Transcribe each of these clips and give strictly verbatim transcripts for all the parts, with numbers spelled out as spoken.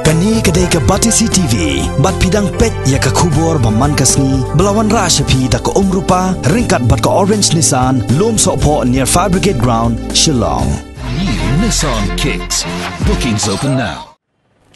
Kane ka dei ka Batesi T V, bad phi dang peit ïa ka khubor ba man ka sngi, ba la wanrah sha phi da ka Umrupa, ryngkat bad ka Orange Nissan, Lumsohphoh near Fire Brigade Ground, Shillong. New Nissan Kicks. Bookings open now.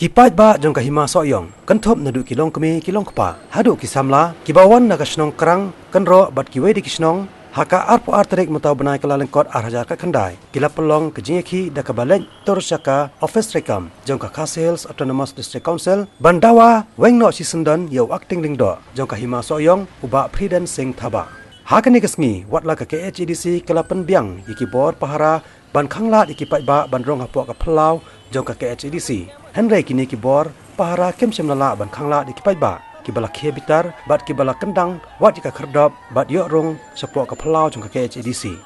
Ki paidbah jong ka Hima Sohiong, kynthup naduh ki longkmie ki longkpa haduh ki samla, kiba wan na ka shnong Krang, Kynroh bad kiwei de ki shnong, ha ka arphew ar tarik mynta u bnai Kyllalyngkot ar hajar khatkhyndai, ki la pynlong ka jingïakhih da kaba leit tur sha ka ophis treikam jong ka Khasi Hills Autonomous District Council ban dawa weng noh shisyndon ïa u Acting Lyngdoh jong ka Hima Sohiong, u Bah Phridensing Thabah. Ha kane ka sngi, wat la ka K H A D C ka la pynbiang ïa ki bor pahara ban khanglad ïa ki paidbah ban rung hapoh ka phyllaw jong ka K H A D C. Hynrei kine ki bor pahara kim shym la lah ban khanglad ïa ki paidbah, kiba la khie bitar bad kiba la kyndang wat ïa ka khyrdop bad ïoh rung shapoh ka phyllaw jong ka K H A D C.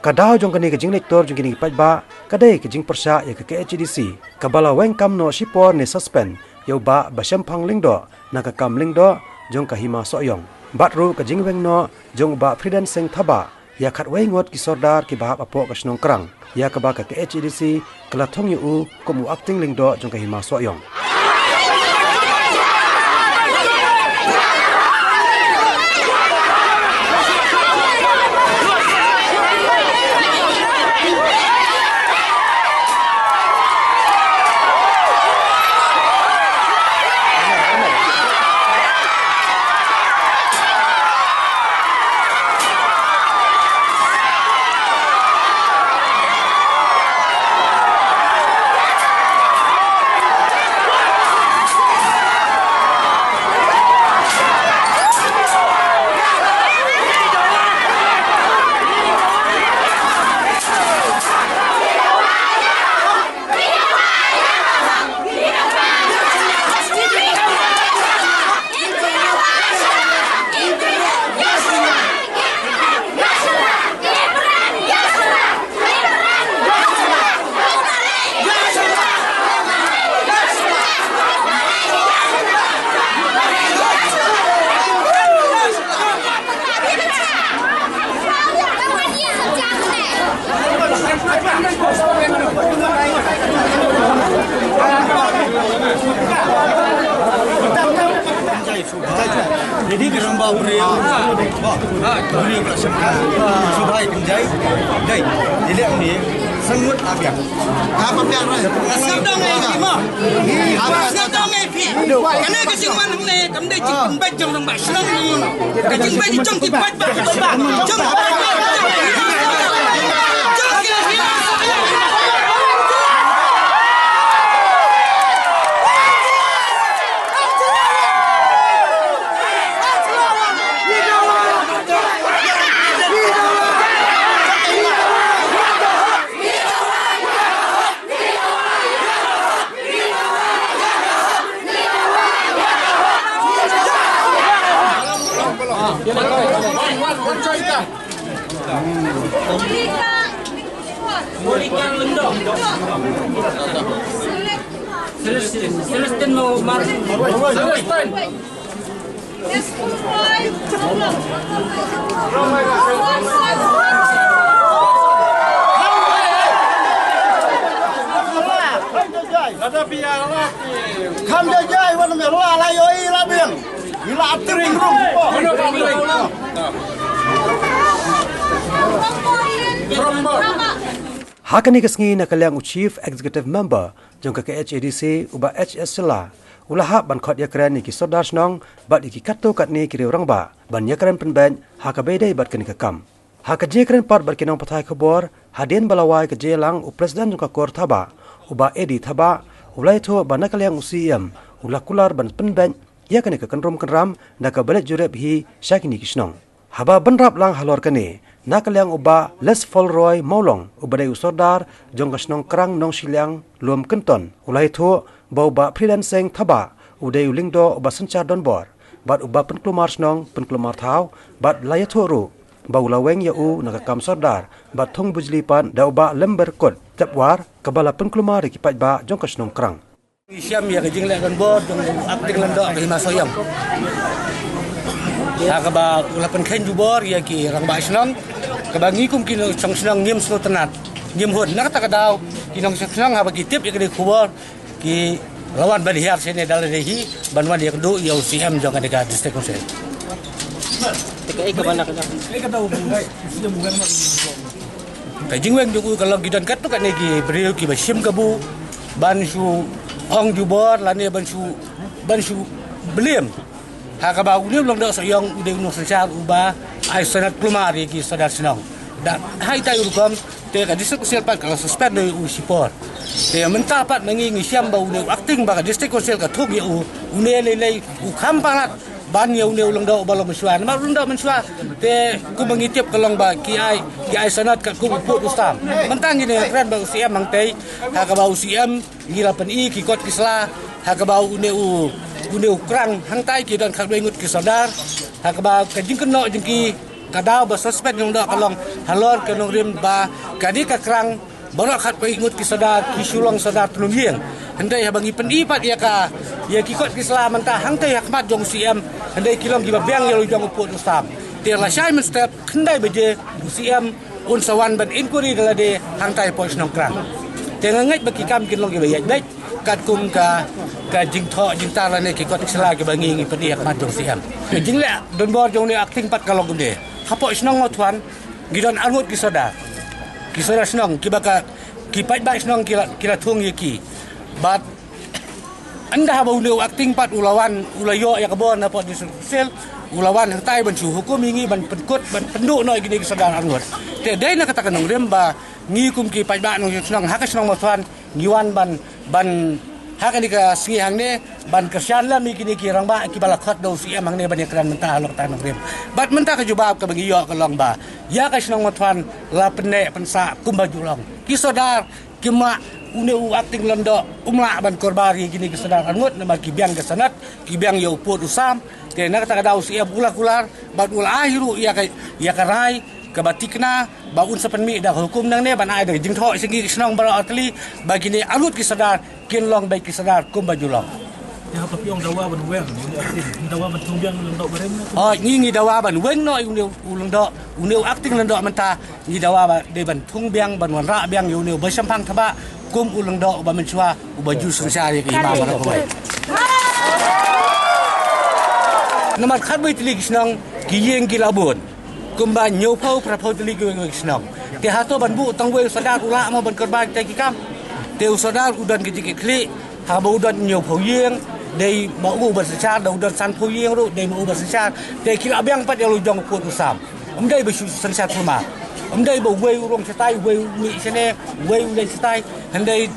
Ka daw jong kane ka jingleit tur jong kine ki paidbah ka dei ka jingpyrshah ïa ka K H A D C, kaba la weng kam noh shipor ne suspend ïa u Bah Bashemphang Lyngdoh na ka kam Lyngdoh jong ka Hima Sohiong. Bad ruh ka jingweng noh jong u Bah Phridensing Thabah ïa khatwei ngut ki sordar kiba hap hapoh ka shnong Krang, ïa kaba ka K H A D C ka la thung ïa u kum u Acting Lyngdoh jong ka Hima Sohiong. Jadi ki ramba bri, bri ka sha, shu bhai kan jai, jai, jadi ni sangut abiang. Apa biang rai? Serdang eh kima. Serdang eh pi. Kane ka jingwan hangne kam dei jingpynbeit jong rangbah shnong. Ka jingbeit jong ki paidbah, ki paidbah. Jong ki paidbah. Celestine, Celestine mau mati. Celestine. Kham jai jai wan me la la yo i la biang. I la atir rum. Ha kane ka sngi na ka liang u Chief Executive Member jong ka K H A D C u Bah H S Shylla u la hap ban khot ïakren ïa ki sordar shnong bad ïa ki katto katne ki riew rangbah ban ïakren pynbeit ha kaba ïadei bad kane ka kam. Ha ka jingïakren pat bad ki nongpathai khubor hadien ba la wai ka jingïalang u President jong ka KOR Thabah, u Bah A D Thabah, u la ïathuh ba na ka liang u C E M u la kular ban pynbeit ïa kane ka kynrum kynram da kaba leit jurip hi sha kine ki shnong. Haba bynrap lang halor kane, na ka liang u Bah Lesfolroy Mawlong uba dei u sordar jong ka shnong Krang Nongshiliang Lumkynton u la ïathuh ba u Bah Phridensing Thabah u dei u lyngdoh uba synshar donbor bad uba pynkulmar shnong pynkulmar thaw, bad la ïathuh ruh ba u la weng ïa u na ka kam sordar bad thung bujli pat da u Bah Lemberkut Tepwar, kaba la pynkulmar ïa ki paidbah jong ka shnong Krang. Ngi shem ïa ka jingleh donbor jong u Acting Lyngdoh ka Hima Sohiong. Ha kaba u la pynkheiñ jubor ïa ki rangbah shnong, kaba ngi kum ki nongshong shnong ngim sngewtynnat, ngim hun. Na kata ka daw ki nongshong shnong haba ki tip ïa kane ka khubor ki La wan ban hiar shane da lade hi ban wan ïakynduh ïa u C M jong kane ka District Council. Te kaei kaba na ka jam? Ka jingweng jong u ka long ki don katto katne ki briew kiba shim kabu ban shu ong jubor lane ban shu, ban shu blame ha kaba une u Lyngdoh Sohiong u dei u nongsynshar uba ai sanad kulmar ïa ki sordar shnong. Da ha itai u rukom te ka District Council pat ka la suspend ïa u shipor. Te mynta pat ma ngi ngi shem ba une u acting ba ka District Council ka thung ïa u, une lei lei u kham palat ban ïa une u Lyngdoh uba long mynshuwa. Namar u Lyngdoh mynshuwa te kumba ngi tip ka long ba ki ai, ki ai sanad katkum u pud u stam. Mynta ngi ne kren ba u C M hangtei ha kaba u C M ngi la pyni ki kot ki sla ha kaba une u, une u Krang hangtai ki don khatwei ngut ki sordar ha kaba ka jingkynnoh jong ki ka daw ba suspend jong u Lyngdoh ka long halor ka nongrim ba kane ka Krang baroh khatwei ngut ki sordar ki shu long sordar tnum ïing. Hynrei haba ngi pyni pat ïa ka, ïa ki kot ki sla mynta hangtei ha khmat jong u C M, hynrei ki long kiba biang ïa la u jong u pud u stam. Te lashai mynstep khyndai baje u C M un sa wan ban inquiry da lade hangtai hapoh shnong Krang. Te nga ngeit ba ki kam kin long kiba ïaid beit katkum ka, ka jingthoh jingtar lane ki kot ki sla kiba ngi ngi pyni ha khmat jong u C M. Ka jingleh donbor jong une u acting pat ka long kumne. Hapoh shnong Mawthuan ngi don arngut ki sordar, ki sordar shnong kiba ka, ki paidbah shnong ki la, ki la thung ïa ki. Bad ynda haba une u acting pat u la wan, u la ïoh ïa ka bor na pdeng District Council, u la wan hangtai ban shu hukum ïa ngi, ban pynkut, ban pynduh noh ïa kine ki sordar arngut. Te dei na kata ka nongrim ba ngi kum ki paidbah nongshong shnong ha ka shnong Mawthuan ngi wan ban, ban ha kane ka sngi hangne ban kyrshan lem ïa kine ki rangbah kiba la khot da u C M hangne ban ïakren mynta halor kata ka nongrim. Bad mynta ka jubab kaba ngi ïoh ka long ba ïa ka shnong Mawthuan la pynneh pynsah kumba ju long. Ki sordar ki mah une u acting Lyngdoh um lah ban korbar ïa kine ki sordar arngut namar ki biang ka sanad, ki biang ïa u pud u sam. Te na kata ka daw u C M u la kular bad u la ai ruh ïa ka, ïa ka rai kaba tikna ba un sa pynmih da ka hukum nangne ban ai da ka jingthoh sha ngi ki shnong baroh artylli ba kine arngut ki sordar kin long beit ki sordar kumba ju long. Ïa, haba phi ong dawa ban weng, ïa, dawa ban thung biang u Lyngdoh barim. Oh, ngi, ngi dawa ban weng noh ïa une u Lyngdoh, une u acting Lyngdoh mynta, ngi dawa ba dei ban thung biang, ban wanrah biang ïa une uba shemphang thabah kum u Lyngdoh uba mynshuwa uba ju synshar ïa ka hima baroh kawei. Namar khatwei tylli ki shnong ki ïing ki la bun. Kumba hynñiewphew phraphew tylli kiwei kiwei ki shnong. Te hato ban buh tang uwei u sordar u lah mo ban korbar kita ki kam? Te u sordar u don ka jingkitkhlieh haba u don hynñiewphew ïing, dei ma u ban synshar, da u don sanphew ïing ruh dei ma u ban synshar. Te ki la biang pat ïa la u jong u pud u sam. Ym dei ba shu synshar kulmar. Ym dei ba uwei u rung shatai, uwei u mih shane, uwei u leit shatai. Hynrei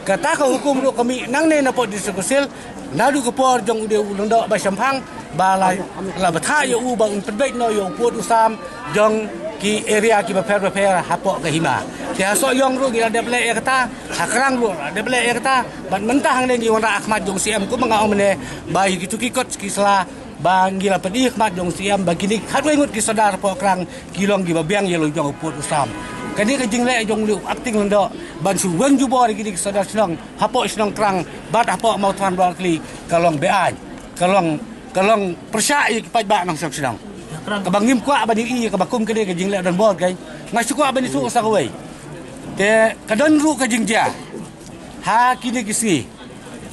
kata ka hukum ruh ka mih nangne na pdeng District Council, naduh ka por jong u dei u Lyngdoh ba shemphang, ba la, la bthah ïa u ba un pynbeit noh ïa u pud u sam jong ki area kiba pher bapher hapoh ka hima. Te ha Sohiong ruh ngi la dep leh ïa kata, ha Krang ruh la dep leh ïa kata, bad mynta hangne ngi wanrah ha khmat jong u C M kumba nga ong mynne, ba ïa kitu ki kot ki sla ba ngi la pyni ha khmat jong u C M ba kine khatwei ngut ki sordar hapoh Krang ki long kiba biang ïa la u jong u pud u sam. Kane ka jingleh jong u acting Lyngdoh ban shu weng jubor ïa kine ki sordar shnong hapoh shnong Krang bad hapoh Mawthuan baroh artylli ka long be-aiñ, ka long, ka long pyrshah ïa ki paidbah nongshong shnong. Kaba ngim kwah ban ïohi ïa kaba kum kane ka jingleh donbor, kane nga shu kwah ban ïathuh sa kawei. Te ka don ruh ka jingjia ha kine ki sngi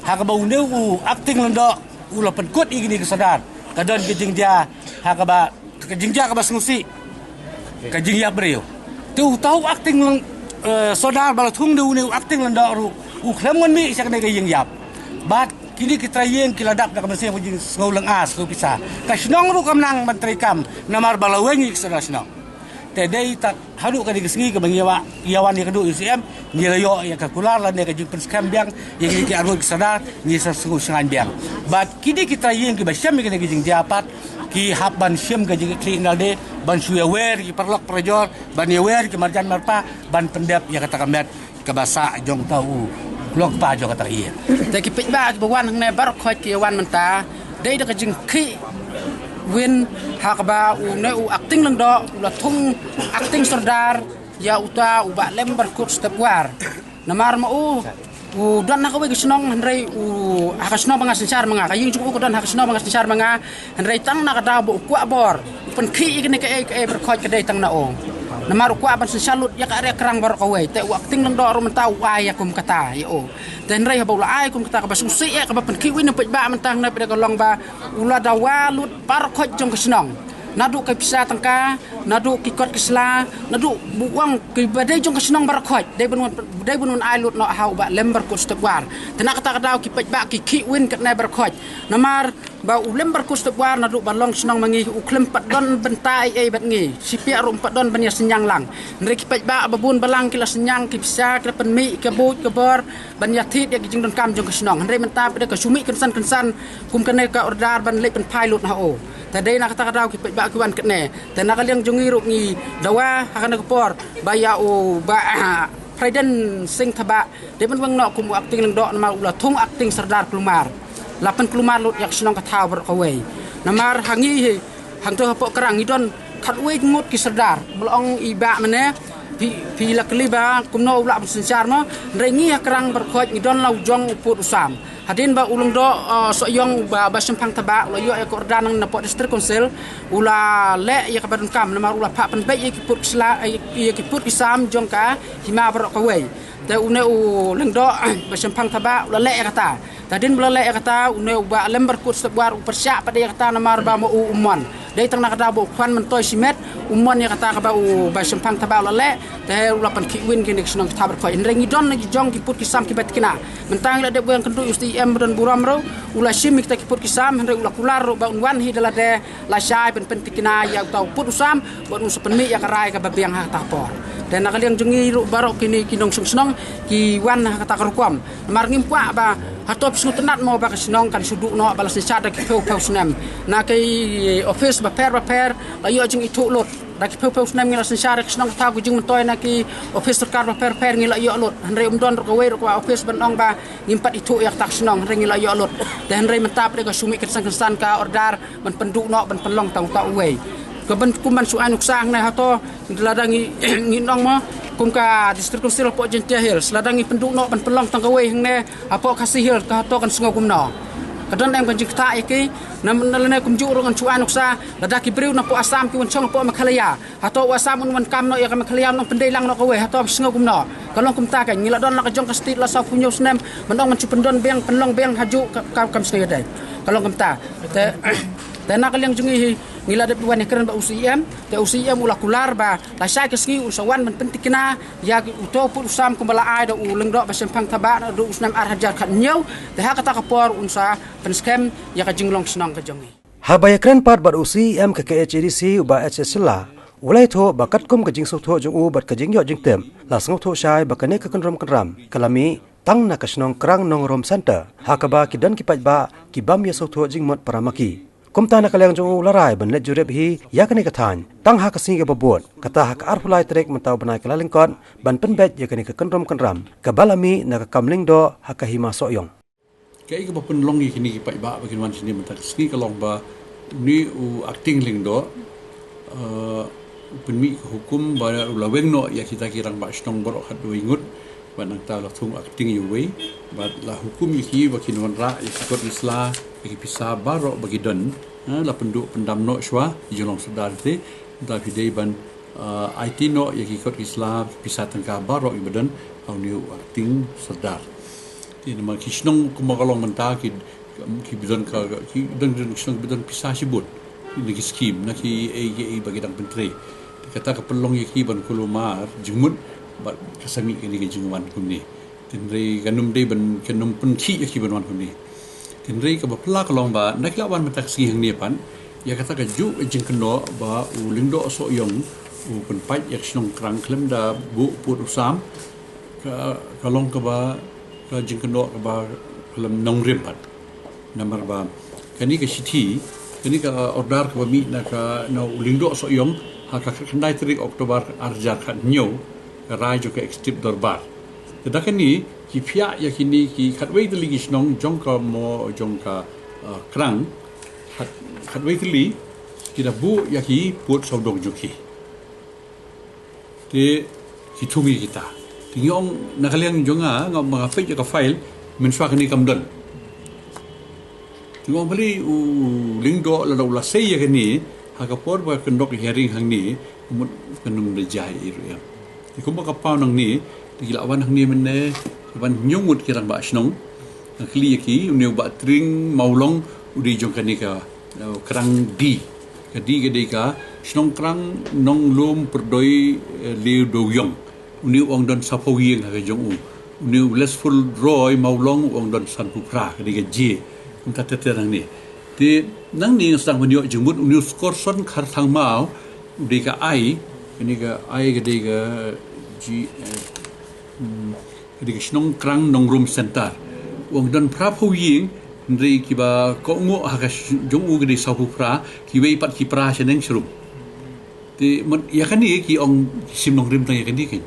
ha kaba une u acting Lyngdoh u la pynkut ïa kine ki sordar. Ka don ka jingjia ha kaba, ka jingjia kaba sngewsih, ka jingïap briew. Te uta u acting Lyng, eh, sordar ba la thung da une u acting Lyngdoh ruh u khlem wan mih sha kane ka ïing ïap. Bad kine ki trai ïing ki la dap da ka mynsiem ka jingsngew lynga, sngew pisa. Ka shnong ruh kam nang ban trei kam namar ba la weng ïa ki sordar shnong. Te dei ta haduh kane ka sngi kaba ngi ïa wan, ïa wan ïakynduh ïa u C M, ngi la ïoh ïa ka kular lane ka jingpynskhem biang ïa kine ki arngut ki sordar, ngi sa sngewsynei biang. Bad kine ki trai ïing kiba shem ïa kine ki jingjia pat ki hap ban shim ka jingkitkhlieh na lade ban shu ïawer ki paralok parajor, ban ïawer ki marjan marpa ban pyndep ïa kata ka met kaba sah jong uta u long kpa jong kata ka ïing. Te ki paidbah kiba wan hangne baroh khoit ki ïa wan mynta dei da ka jingkhih win ha kaba une u acting Lyngdoh u la thung acting sordar ïa uta u Bah Lem Barkut Stepwar. Namar ma u u don ha kawei ka shnong, hynrei u ha ka shnong ba nga synshar ma nga, ka ïing jong u ka don ha ka shnong ba nga synshar ma nga. Hynrei tang na ka daw ba u kwah bor u pynkhih ïa kine kaei kaei baroh khoit ka dei tang na u. Namar u kwah ban synshar lut ïa ka area Krang baroh kawei. Te u acting Lyngdoh ruh mynta u ai ïa kum kata ïa u. Te hynrei haba u la ai kum kata kaba sngewsih eh kaba pynkhih win na paidbah mynta hangne pat ka long ba u la dawa lut baroh khoit jong ka shnong. Naduh ka pisa tangka, naduh ki kot ki sla, naduh buong ki ba dei jong ka shnong baroh khoit. Dei ban wan, dei ban wan ai lut noh ha u Bah Lembarkut Stepwar. Te na kata ka daw ki paidbah ki khih win katne baroh khoit. Namar ba u Lembarkut Stepwar naduh ba long shnong ma ngi u khlem pat don bynta ei ei bad ngi. Shipiah ruh um pat don ban ïa synñiang lang. Hynrei ki paidbah ba bun balang ki la synñiang ki pisa ki la pynmih ka buit ka bor ban ïa thied ïa ki jingdonkam jong ka shnong. Hynrei mynta pat ka shu mih kynsan kynsan kum kane ka order ban leit pynphai lut ha u. Te dei na kata ka daw ki paidbah ki wan katne. Te na ka liang jong ngi ruh ngi dawa ha kane ka por ba ïa u Bah Phraiden Sing Thabah dei ban weng noh kum u acting lyngdoh namar u la thung acting Sordar kulmar. La pynkulmar lut ïa ka shnong ka thaw baroh kawei. Namar ha ngi hi, hangto hapoh Krang ngi don khatwei ngut ki Sordar. Ba la ong i Bah mynne phi, phi la kylli ba kumno u lah ban synshar mo. Hynrei ngi ha Krang baroh khoit ngi don la u jong u pud u sam. Hadien ba u lyngdoh, eh, Sohiong u Bah, Bah Shemphang Thabah u la ïoh ïa ka order na, napoh District Council u la leh ïa kaba donkam namar u la phah pynbeit ïa ki pud ki sla, eh, ïa ki pud ki sam jong ka hima baroh kawei. Te une u lyngdoh Bah Shemphang Thabah u la leh ïa kata. Te hadien ba la leh ïa kata une u Bah Lembarkut Stepwar u pyrshah pat ïa kata namar ba ma u um mon. Dei tang na ka daw ba u khwan myntoi shimet um mon ïa kata kaba u Bah Shemphang Thabah u la leh. Te u la pynkhih win kine ki shnong ki thaw baroh khoit. Hynrei ngi don na ki jong ki pud ki sam kiba tikna. Mynta ngi la dep weng kynduh u CEM ba don burom ruh u la shim ïa kita ki pud ki sam hynrei u la kular ruh ba un wan hi da lade lashai ban pyntikna ïa uta u pud u sam bad un sa pynmih ïa ka rai kaba biang ha kata ka por. Te na ka liang jong ngi ruh baroh kine ki nongshong shnong ki wan ha kata ka rukom. Namar ngim kwah ba hato phi sngewtynnat mo ba ka shnong kan shu duh noh ba la synshar da ki phew phew snem. Na ki office bapher bapher la ïoh jingithuh lut. Da ki phew phew snem ngi la synshar ïa ka shnong ka thaw ka jingmyntoi na ki office sorkar bapher bapher ngi la ïoh lut. Hynrei um don ruh kawei ruh ka office ban ong ba ngim pat ithuh ïa kata ka shnong hynrei ngi la ïoh lut. Te hynrei mynta pat ka shu mih kynsan kynsan ka order ban pynduh noh ban pynlong tang uta uwei. Ka ban kum ban shu ai nuksa hangne hato lada ngi, ngi ong mo kum ka District Council hapoh Jaintia Hills lada ngi pynduh noh ban pynlong tang kawei hangne hapoh Khasi Hills ka hato kan sngew kumno. Ka don em ka jingktah ïa ki na, na lane kumjuh ruh ngan shu ai nuksa lada ki briew napoh Assam ki wan shong hapoh Meghalaya. Hato u Assam un wan kam noh ïa ka Meghalaya un ong pyndei lang noh kawei hato sngew kumno. Ka long kumta ka ngi la don la ka jong ka state la saw phew hynñiew snem ban ong ngan shu pyndon biang pynlong biang hajuh ka, ka, kam sngew ïa dei. Ka long kumta. Te, te na ka liang jong ngi hi ngi la dep wan ïakren bad u CEM, te u CEM u la kular ba lashai ka sngi un sa wan ban pyntikna ïa uto u pud u sam kumba la ai da u lyngdoh Bah Shemphang Thabah naduh u snem ar hajar khathynñiew, te ha kata ka por un sa pynskhem ïa ka jinglong shnong ka jong ngi. Haba ïakren pat bad u CEM ka KHADC u Bah H S Shylla, u la ïathuh ba katkum ka jingsngewthuh jong u bad ka jingïoh jingtip, la sngewthuh shai ba kane ka kynrum kynram ka la mih tang na ka shnong Krang Nongrum Centre, ha kaba ki don ki paidbah ki bym ïasngewthuh jingmut para ma ki. Kumta na ka liang jong u la rai ban leit jurip hi ïa kane ka thaiñ tang ha ka sngi kaba bud, kata ha ka arphew lai tarik mynta u bnai Kyllalyngkot ban pynbeit ïa kane ka kynrum kynram kaba la mih na ka kam lyngdoh ha ka hima Sohiong. Kaei kaba pynlong ïa kine ki paidbah ba kin wan shane mynta ka sngi ka long ba une u acting lyngdoh, eh, u pynmih ka hukum ba u la weng noh ïa kita ki rangbah shnong baroh khatwei ngut, bad nangta la thung acting ïa uwei, bad la hukum ïa ki ba kin wanrah ïa ki kot ki sla, ïa ki pisa baroh ba ki don, eh, la pynduh pyndam noh shuwa, jinglong sordar te, nangta phi dei ban, eh, aiti noh ïa ki kot ki sla, pisa tyngka baroh kiba don ha une u acting sordar. Te namar ki shnong kumba ka long mynta ki, ki ba don ka, ki don, don shnong ba don pisa shibun na ki skim, na ki ei ki ei ba ki dang pyntrei. Te kata ka pynlong ïa ki ban kulmar jingmut bad ka sa mih kane ka jingwan kumne. Te hynrei kan ym dei ban, kan ym pynkhih ïa ki ban wan kumne. Te hynrei kaba phylla ka long ba na ki la wan mynta ka sngi hangne pat ïa kata kajuh ka jingkynnoh ba u lyngdoh Sohiong u pynpait ïa ka shnong Krang khlem da buh pud u sam, ka, ka long kaba, ka jingkynnoh kaba khlem nongrim pat. Namar ba kane ka shithi, kane ka order kaba mih na ka, na u lyngdoh Sohiong ha ka khyndai tarik October ar hajar khathynñiew, ka rai jong ka Executive Dorbar. Te da kane ki phiah ïa kine ki khatwei tylli ki shnong jong ka mo jong ka, eh, Krang, khat, khatwei tylli ki da buh ïa ki pud sawdong jong ki. Te ki thung ïa kita. Te ngi ong na ka liang jong nga, nga, nga peit ïa ka file, mynshuwa kane kam don. Te ngi ong balei u lyngdoh lada u la sei ïa kane ha ka por ba ka kyndoh hearing hangne, mut kan ym da jia ei ruh em. Te kumba ka paw nangne, te ki la wan hangne mynne, Ban hynñiew ngut ki rangbah shnong. Nga kylli ïa ki, une u Bah Tring Mawlong u dei jong kane ka, eh, Krang D. Ka D ka dei ka Shnong Krang Nonglum Pyrdoi, eh, Liew Dewiong. Une u ong don sawphew ïing ha ka jong u. Une u Lesful Roy Mawlong u ong don sanphew phra, ka dei ka J. Kumta ter ter nangne. Te nangne nga sdang ban ïoh jingmut, une u Skorson Kharthangmaw u dei ka I, kane ka I ka dei ka G, eh, hmm, ka dei ka Shnong Krang Nongrum Center. U ong don phraphew ïing, hynrei kiba kohnguh ha ka sh-, jong u ka dei sawphew phra, kiwei pat ki pra shaneng sharum. Te mut ïa kane ki ong ki shim nongrim tang ïa kane kein.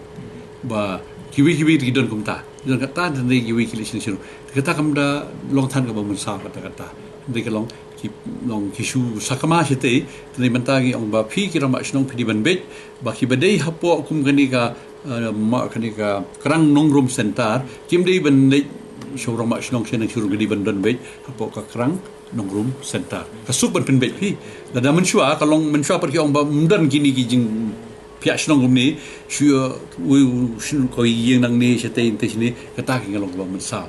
Ba kiwei kiwei ki don kumta. Ki don kata, hynrei kiwei ki leit shaneng sharum. Kata kam da long than kaba mynsaw kata kata. Hynrei ka long ki long ki shu sakma shatei, te mynta ngi ong ba phi ki rangbah shnong phi dei ban beit, ba kiba dei hapoh kum kane ka, eh, ma kane ka Krang Nongrum Center, kim dei ban leit sha u rangbah shnong shaneng sharum, ki dei ban don beit hapoh ka Krang Nongrum Center. Ka suk ban pynbeit phi. Lada mynshuwa ka long, mynshuwa pat ki ong ba ym don kine ki jingphiah shnong kumne, shu, u, u, shu ko ïing nangne shatei, hynrei shane, kata ki nga long kaba mynsaw.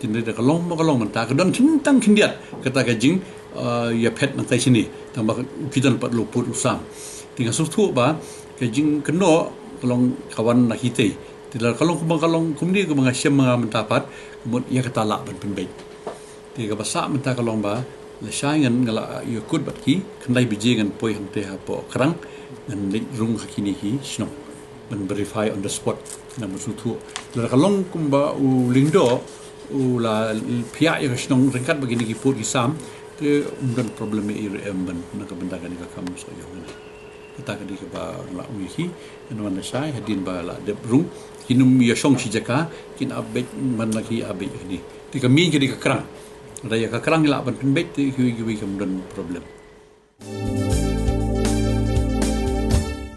Te hynrei da ka long ma ka long mynta, ka don khyndiat tang khyndiat kata ka jing, ah, ïaphet nangtai shane, tang ba ki don pat la pud la sam. Te nga sngewthuh ba ka jingkynnoh ka long ka wan na kitei. Te lada ka long kumba ka long kumne kumba nga shem ma nga mynta pat, ka mut ïa kata lah ban pynbeit. Te kaba sah mynta ka long ba lashai ngan, nga la ïakut bad ki, khyndai baje ngan poi hangtei hapoh Krang, ngan leit rung ha kine ki shnong ban verify on the spot, ngan mynsngewthuh. Lada ka long kumba u Lyngdoh u la phiah ïa ka shnong ryngkat bad kine ki pud ki sam, te ym don problem ïa i ruh em ban na ka bynta kane ka kam soh ïa ngan. Kata ka dei kaba nga la ong ïa ki, ngan wan lashai hadien ba la dep rung, kin ym ïashong shi jaka, kin ap beit man la ki ap beit ïa kane. Te ka mieng ka dei ka Krang. Lada ïa ka Krang i lah ban pynbeit, te kiwei kiwei kam don problem.